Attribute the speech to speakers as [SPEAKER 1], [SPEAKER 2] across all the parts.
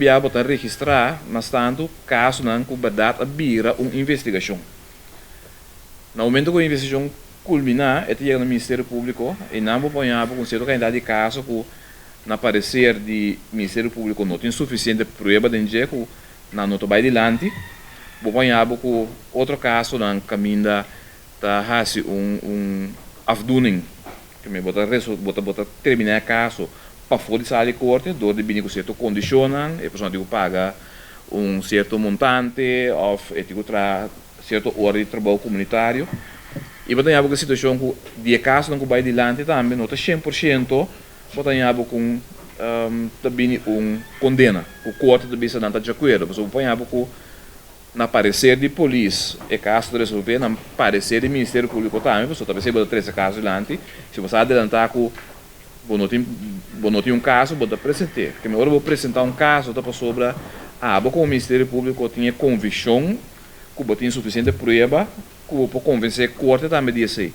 [SPEAKER 1] Bia bo ta registrá mas tantu kasonan ku bèrdat a bira un investigashon. Na momento ku e investigashon kulminá, e ta yega na Ministerio Públiko i nan bo por haña bo ku un sierto kantidat di kaso ku na pareser di Ministerio Públiko no tin sufisiente prueba den dje ku nan no ta bai dilanti. Bo por haña bo ku otro kasonan kaminda ta hasi un afdoening, kende bo ta bo ta bo ta terminá e kaso pafó di sala di korte dor di bini ku sierto kondishonnan, e persona tin ku paga un sierto montante òf e tin ku traha sierto ora di trabou komunitario. I bo ta haña bo ku e situashon ku di e kasonan ku bai dilanti tambe no ta 100% bo ta haña bo ku ta bini un kondena ku korte ta bisa nan ta di akuerdo, pasobra bo por haña bo ku na pareser di polis e kaso ta resolvé, na pareser di Ministerio Públiko tambe, pasobra ta p'esei bo ta trese kaso dilanti. Si bo sa adelantá ku bo no tin un kaso, bo ta present'é. Ke ora bo presentá un kaso ta pasobra abo komo Ministerio Públiko tin e konvikshon ku bo tin sufisiente prueba ku bo por konvensé korte tambe di esei.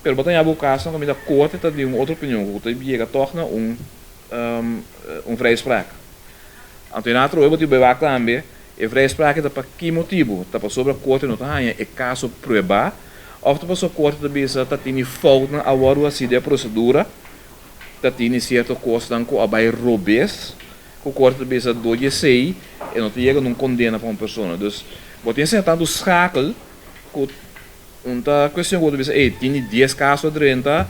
[SPEAKER 1] Pero bo ta haña bo kaso kaminda korte ta di un otro opinion, ku ta yega tòg na un vrijspraak. Anto en otro bo tin bewak tambe, e vrijspraak ta pa ki motibu? Ta pasobra korte no ta haña e kaso prueba, òf ta pasobra korte ta bisa ta tin foutnan a wòrdu hasí den e prosedura, ta tin sierto kosnan ku a bai robes, ku korte ta bisa dor di esei e no ta yega na un kondena pa un persona. Dus bo tin asina tantu schakel ku un ta kuestion ku bo ta bisa, ey, tin 10 kaso 30,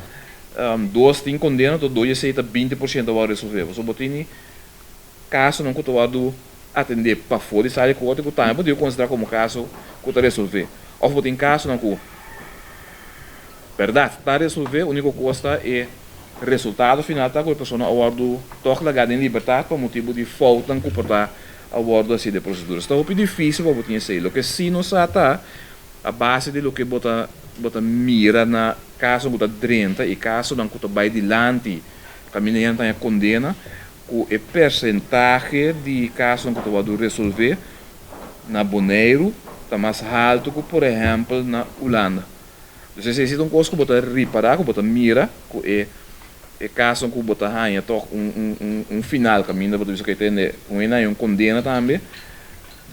[SPEAKER 1] dos tin kondena, anto dor di esei ta 20% a wòrdu resolvé. Pasobra bo tin kasonan ku ta wòrdu atendé pafó di sala di korte ku tambe bo tin konsiderá komo kaso ku ta resolvé. Òf bo tin kasonan ku bèrdat ta resolvé, úniko kos ta e resultado final ta ku e persona a wòrdu tòg lagá den libertat pa motibu di foutnan ku por ta a wòrdu hasí den prosedura. Ta hopi difísil pa bo tin esei. Loke sí nos sa ta a base di loke bo ta mira na kaso ku ta 30 i kasonan ku ta bai dilanti kaminda hende ta haña kondena, ku e persentahe di kasonan ku ta wòrdu resolvé na Boneiru ta mas altu ku, por ehèmpel, na Hulanda. Dus esei ta un kos ku bo ta ripará, ku bo ta mira ku e kaso ku bo ta haña tòg un final kaminda bo ta bisa ku tende un hende haña un kondena tambe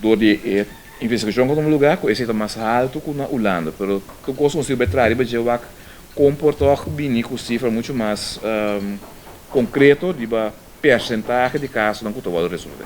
[SPEAKER 1] dor di e investigashon ku a tuma lugá, ku esei ta mas altu ku na Hulanda. Pero tur kos ku nos tin traha riba dje, wak kon por tòg bini ku sifra muchu mas konkreto riba persentahe di kasonan ku ta wòrdu resolvé.